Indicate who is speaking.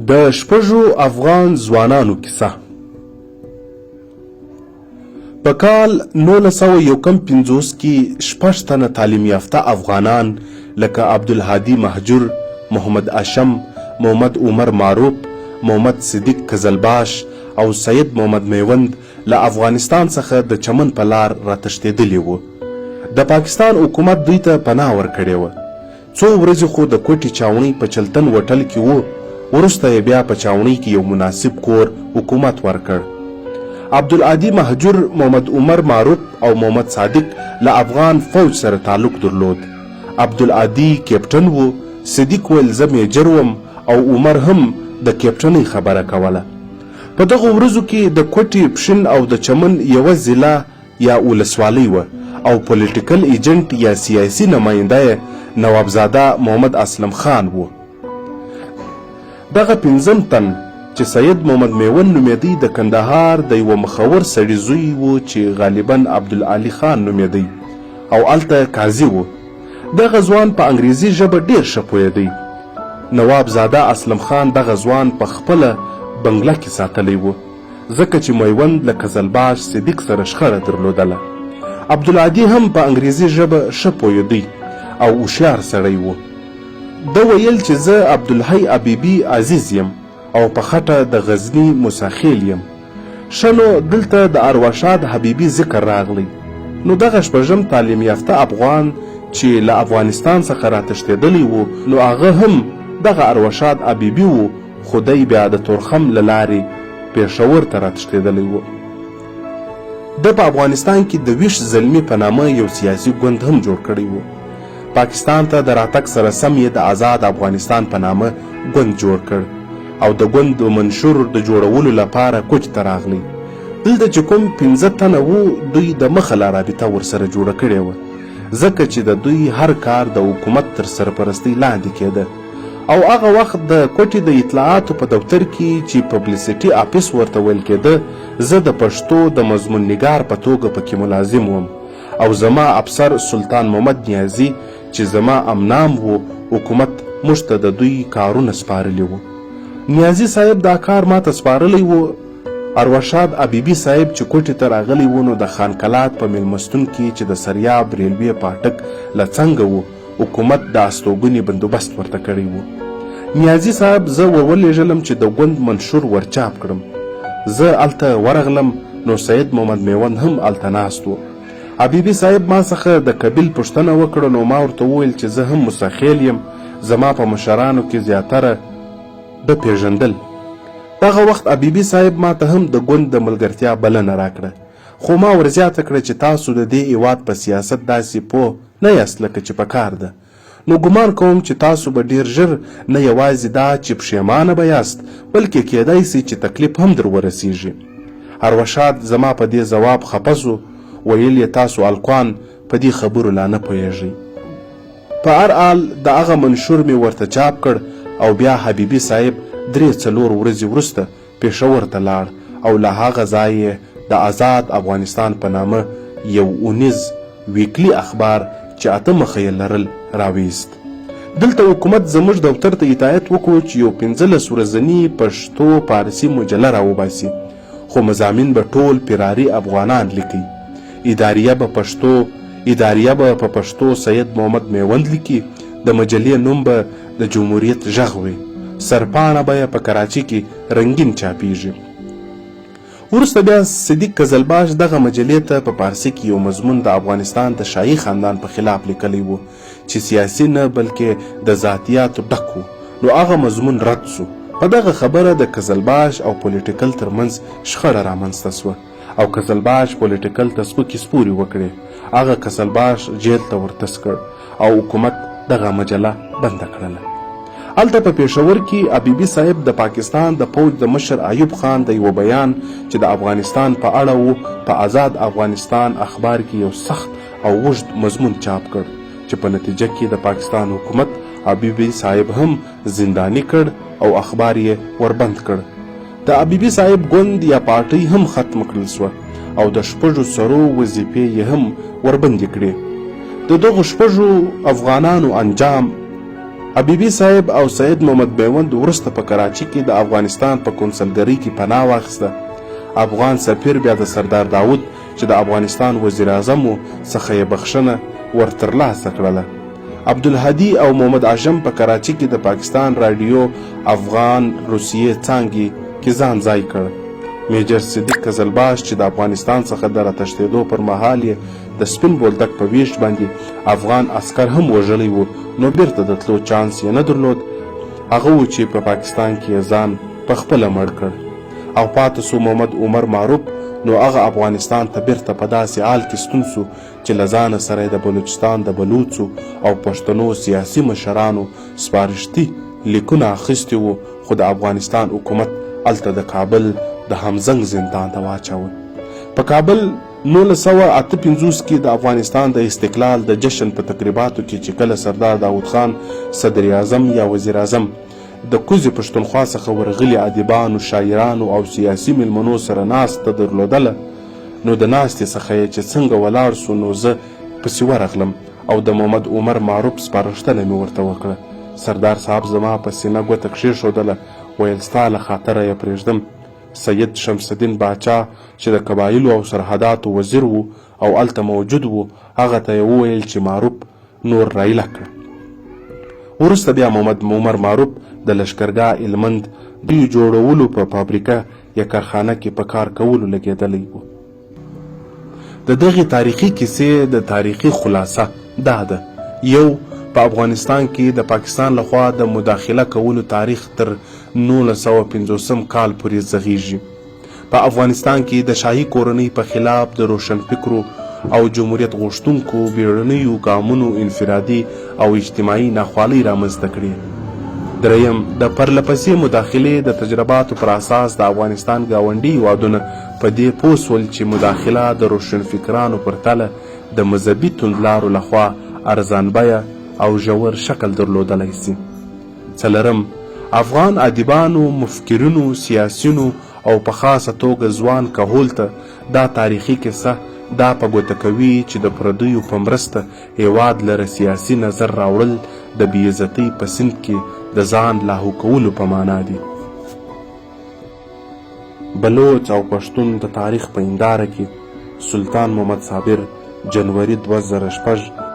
Speaker 1: د شپږو افغان ځوانانو کیسه. په کال 1951 کې شپږ تنه تعلیم یافته افغانان لکه عبدالهادي مهجور، محمد هاشم، محمد عمر معروف، محمد صدیق قزلباش او سید محمد میوند له افغانستان څخه د چمن په لار راتښتېدلي وو. د پاکستان حکومت دوی ته پناه ورکړې وه. څو ورځې خو د کوټې چاوڼۍ په چلتن وټل کې وو، وروسته یې بیا په چاوڼۍ کې یو مناسب کور حکومت ورکړ. عبدالهادي مهجور، محمد عمر معروف او محمد صادق له افغان فوج سره تعلق درلود. عبدالهادي کیپټن و، صدیق ویل زه میجر وم او عمر هم د کیپټنۍ خبره کوله. په دغو ورځو کې د کوټې، پښین او د چمن یوه ضلع یا ولسوالۍ وه او پولیټیکل ایجنټ یا سیاسي نماینده یې نوابزاده محمد اسلم خان و. دغه پنځم تن چې سید محمد میوند نومېدی د کندهار د یوه مخور سړي زوی و چې غالباً عبدالعلي خان نومېدی او هلته قاضي و. دغه ځوان په انګریزي ژبه ډېر ښه پوهېدی. نواب زاده اسلم خان دغه ځوان په خپله بنګله کې ساتلی و. ځکه چې میوند له قزلباش صدیق سره شخړه درلودله. عبدالهادي هم په انګریزي ژبه ښه پوهېدی او هوښیار سړی و. ده ویل چې زه عبدالحی حبیبي عزیز یم او په خټه د غزني موسی خیل یم. ښه نو دلته د ارواښاد حبیبي ذکر راغلی. نو دغه شپږم تعلیم یافته افغان چې له افغانستان څخه راتښتېدلی و نو هغه هم دغه ارواښاد حبیبي و خو دی بیا د تورخم له لارې پېښور ته راتښتېدلی و. ده په افغانستان کې د ویښ زلمي په نامه یو سیاسي ګوند هم جوړ کړی و. پاکستان ته د راتګ سره سم یې د ازاد افغانستان په نامه ګوند جوړ کړ او د ګوند د منشور د جوړولو لپاره کوټې ته راغلی. دلته چې کوم پنځه تنه وو دوی د مخه لا رابطه ورسره جوړه کړې وه ځکه چې د دوی هر کار د حکومت تر سرپرستۍ لاندې کېده. او هغه وخت د کوټې د اطلاعاتو په دفتر کې چې پبلسټي آفس ورته ویل کېده زه د پښتو د مضمون نګار په توګه پکې ملازم وم او زما افسر سلطان محمد نیازي چې زما امنام و حکومت موږ ته د دوی کارونه سپارلي وو. نیازي صاحب دا کار ماته سپارلی و. ارواښاد حبیبي صاحب چې کوټې ته راغلی و نو د خان کلات په میلمستون کې چې د سریاب ریلوې پاټک له څنګه و حکومت د استوګنې بندوبست ورته کړی و. نیازي صاحب زه ورولېږلم چې د ګوند منشور ورچاپ کړم. زه هلته ورغلم نو سید محمد میوند هم هلته ناست و. حبیبي صاحب ما څخه د قبیل پوښتنه وکړه نو ما ورته وویل چې زه هم موسی خیل یم، زما په مشرانو کې زیاتره ده پېژندل. دغه وخت حبیبي صاحب ما ته هم د ګوند د ملګرتیا بلنه راکړه. خو ما ورزیاته کړه چې تاسو د دې هېواد په سیاست داسې پوه نه یاست لکه چې په کار ده. نو ګومان کوم چې تاسو به ډېر ژر نه یوازې دا چې پښېمانه به یاست بلکې کېدای شي چې تکلیف هم در ورسېږي. ارواښاد زما په دې ځواب خپه شو، ویل یې تاسو هلکان په دې خبرو لا نه پوهېږئ. په هر حال د هغه منشور مې ورته چاپ کړ او بیا حبیبي صاحب درې څلور ورځې وروسته پېښور ته لاړ او له هغه ځایه یې د ازاد افغانستان په نامه یو اونیز، ویکلي، اخبار چې اته مخه یې لرل راویست. دلته حکومت زموږ دفتر ته هدایت وکړو چې یو 15 ورځني پښتو پارسي مجله راوباسي، خو مضامین به ټول فراري افغانان لیکي. اداریه به پښتو اداریه به په پښتو سید محمد میوند لیکي، د مجلې نوم به د جمهوریت ږغ وي. سرپاڼه به یې په کراچي کې رنګین چاپیږي. وروسته بیا صدیق قزلباش دغه مجلې ته په پارسي کې یو مضمون د افغانستان د شاهي خاندان په خلاف لیکلی و چې سیاسي نه بلکې د ذاتیاتو ډک و، نو هغه مضمون رد شو. په دغه خبره د قزلباش او پولیټیکل تر منځ شخړه رامنځته شوه. او قزلباش پولیټیکل ته سپکې سپورې وکړې، هغه قزلباش جیل ته ورتس کړ او حکومت دغه مجله بنده کړله. هلته په پېښور کې حبیبي صاحب د پاکستان د پوځ د مشر ایوب خان د یوه بیان چې د افغانستان په اړه و په ازاد افغانستان اخبار کې یو سخت او اوږد مضمون چاپ کړ چې په نتیجه کې د پاکستان حکومت حبیبي صاحب هم زنداني کړ او اخبار یې وربند کړ. د حبیبي صاحب ګوند یا پارټۍ هم ختمه کړل شوه او د شپږو سرو وظیفې یې هم وربندې کړې. د دغو شپږو افغانانو انجام حبیبي صاحب او سید محمد میوند وروسته په کراچي کې د افغانستان په کونسلګرۍ کې پناه واخیسته. افغان سفیر بیا د سردار داود چې د افغانستان وزیراعظم و څخه یې بخښنه ور ترلاسه کړله. عبدالهادي او محمد اعظم په کراچي کې د پاکستان راډیو افغان روسیې څانګې کې ځان ځای کړ. میجر صدیق قزلباش چې د افغانستان څخه د راتښتېدو پر مهال یې د سپین بولدک په ویش باندې افغان عسکر هم وژلی و نو بیرته د تلو چانس یې نه درلود، هغه و چې په پاکستان کې یې ځان په خپله مړ کړ. او پاته سو محمد عمر معروف نو هغه افغانستان ته بیرته په داسې حال کې ستون سو چې له ځانه سره یې د بلوچستان د بلوڅو او پښتنو سیاسي مشرانو سپارښتي لیکونه اخیستي وو، خو د افغانستان حکومت هلته د کابل د همزنګ زندان ته واچاوه. په کابل 1958 کې د افغانستان د استقلال د جشن په تقریباتو کې چې کله سردار داود خان صدراعظم یا وزیراعظم د کوزې پښتونخوا څخه ورغلي ادیبانو، شاعرانو او سیاسي میلمنو سره ناسته درلودله، نو د ناستې څخه یې چې څنګه ولاړ سو نو زه پسې ورغلم او د محمد عمر معروف سپارښتنه مې ورته وکړه. سردار صاحب زما په سینه ګوته کښېښودله، ویل ستا له خاطره یې پرېږدم. سید شمس الدین باچا چې د قبایلو او سرحداتو وزیر و او هلته موجود و، هغه ته یې وویل چې معروف نور رایله کړه. وروسته بیا محمد عمر معروف د لښکرګاه هلمند د جوړولو په فابریکه یا کارخانه کې په کار کولو لګېدلی و. د دغې تاریخي کیسې د تاریخي خلاصه دا ده، یو، په افغانستان کې د پاکستان له خوا د مداخله کولو تاریخ تر 1950 کال پورې ځغېږي. په افغانستان کې د شاهي کورنۍ په خلاف د روشنفکرو او جمهوریت غوښتونکو بیړنیو ګامونو انفرادي او اجتماعي ناخوالۍ رامنځته کړې. درېیم، د پرلپسې مداخلې د تجرباتو پر اساس د افغانستان ګاونډي هېوادونه په دې پوه شول چې مداخله د روشنفکرانو پر تله د مذهبي توندلارو له خوا ارزان بیه او ژور شکل درلودلای شي. څلورم، افغان ادیبانو، مفکرینو، سیاسیونو او په خاصه توګه ځوان کهول ته دا تاریخي کیسه دا په ګوته کوي چې د پردیو په مرسته هېواد لره سیاسي نظر راوړل د بې عزتۍ په سیند کې د ځان لاهو کولو په مانا دي. بلوڅ او پښتون د تاریخ په هنداره کې، سلطان محمد صابر، جنوري 2006.